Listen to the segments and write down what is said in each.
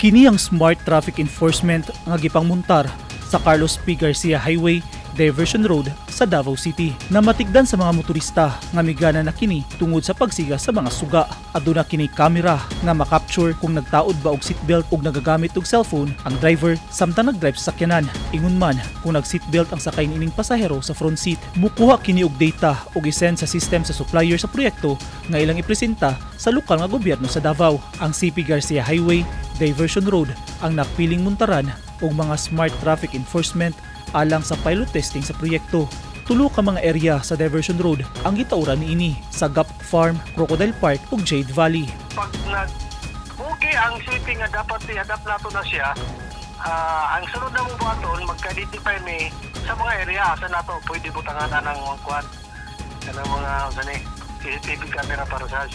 Kini ang Smart Traffic Enforcement nga gipangmuntar sa Carlos P. Garcia Highway Diversion Road sa Davao City. Namatikdan sa mga motorista nga migana na kini tungod sa pagsiga sa mga suga. Aduna kini kamera nga makapture kung nagtaod ba og seatbelt ug nagagamit og cellphone ang driver samtang nagdrive sa sakyanan. Ingon man kung nag-seatbelt ang sakay niining pasahero sa front seat. Mukuha kini og data ug isend sa system sa supplier sa proyekto nga ilang ipresenta sa lokal nga gobyerno sa Davao. Ang CP Garcia Highway Diversion Road ang napiling muntaran og mga smart traffic enforcement alang sa pilot testing sa proyekto. Tulo ka mga area sa Diversion Road ang gitauran niini: sa Gap Farm, Crocodile Park ug Jade Valley. Pag nag okay ang city nga dapat i-adapt nato na siya, ang sunod na mong buhaton, magka-identify mi sa mga area asa nato pwede butangan ng mga kuan, kanang mga sani CCTV camera para sa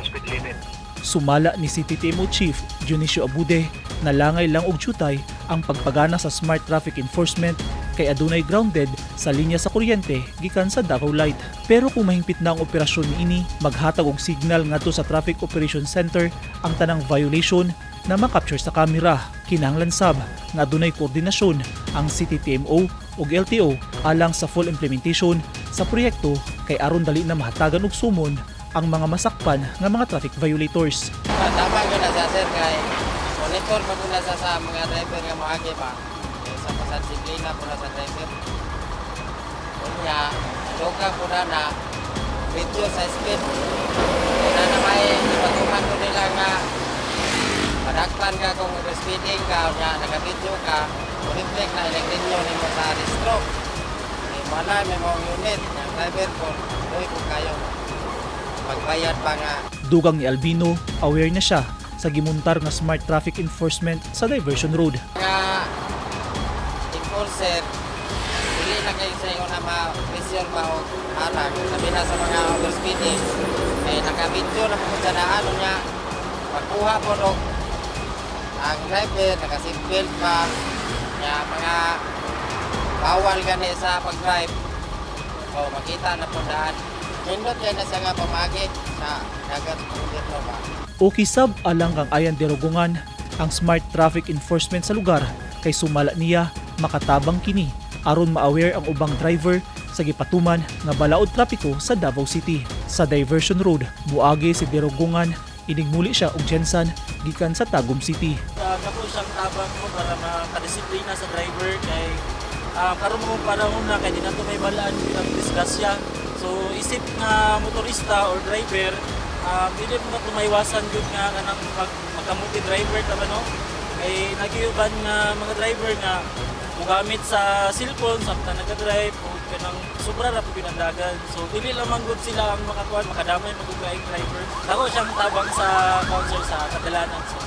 speed limit. Sumala ni CTTMO Chief Dionisio Abude na langay lang og jutay ang pagpagana sa smart traffic enforcement kay adunay grounded sa linya sa kuryente gikan sa Davao Light. Pero kung mahingpit na ang operasyon niini, maghatag og signal ngadto sa Traffic Operations Center ang tanang violation na makapture sa kamera. Kinahanglan sab nga adunay koordinasyon ang CTTMO ug LTO alang sa full implementation sa proyekto kay aron dali na mahatagan og sumon ang mga masakpan nga mga traffic violators. Tama ko na siya, sir, kay monitor pa ko na siya sa mga driver nga moagi ba. Sa pasadisiplina po na sa driver. Unya, dugang po na na video sa speed. Una na may ipatuman ko nila nga madakpan ka kung overspeeding ka, unya naka-video ka, reflect na ilang nimo sa rehistro. Eh, wala may mga unit, ang driver ko, luhi ko kayo. Magbayad pa nga. Dugang ni Albino, aware na siya sa gimuntar nga smart traffic enforcement sa Diversion Road. Nga enforcer, dili na kayo sa ingon na ma-pressure ba o harang, sabi na sa mga overspeeding, eh, naka-video na po sa daan niya, pagkuha po og ang driver, naka-seatbelt pa, niya mga bawal gani sa pag-drive, o makita na po daan. Nindot yan na siya nga pamagi sa dagat gobyerno ba. Okay sab alang kang Ayan Derogongan ang smart traffic enforcement sa lugar kay sumala niya makatabang kini aron ma-aware ang ubang driver sa gipatuman nga balaod trapiko sa Davao City. Sa Diversion Road, muagi si Derogongan inig muli siya og GenSan gikan sa Tagum City. Dako siyang tabang ko para makadisiplina sa driver kay karon mo panahon na kay di nato may balaan bilang disgrasya. So isip nga motorista or driver, dili mo na maiwasan gyud nga kanang magkamuti driver ta ba, no? Kay nagiuban nga mga driver nga mogamit sa cellphone samtang naga-drive o kanang sobra ra pud ang dagan. So dili lamang gud sila ang makakuan, makadamay maguglaing driver. Dako siyang tabang sa council sa kadalanan. So,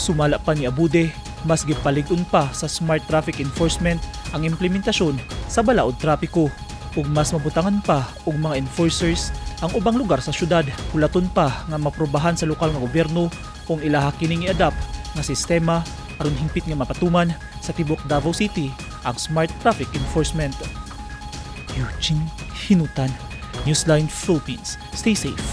Sumala pa ni Abude, mas gipalig-on pa sa smart traffic enforcement ang implementasyon sa balaod trapiko ug mas mabutangan pa og mga enforcers ang ubang lugar sa syudad. Hulaton pa nga maprobahan sa lokal nga gobyerno kung ilaha kining i-adapt nga sistema aron hingpit nga mapatuman sa tibok Davao City ang smart traffic enforcement. Eugene Hinutan, Newsline Philippines. Stay safe.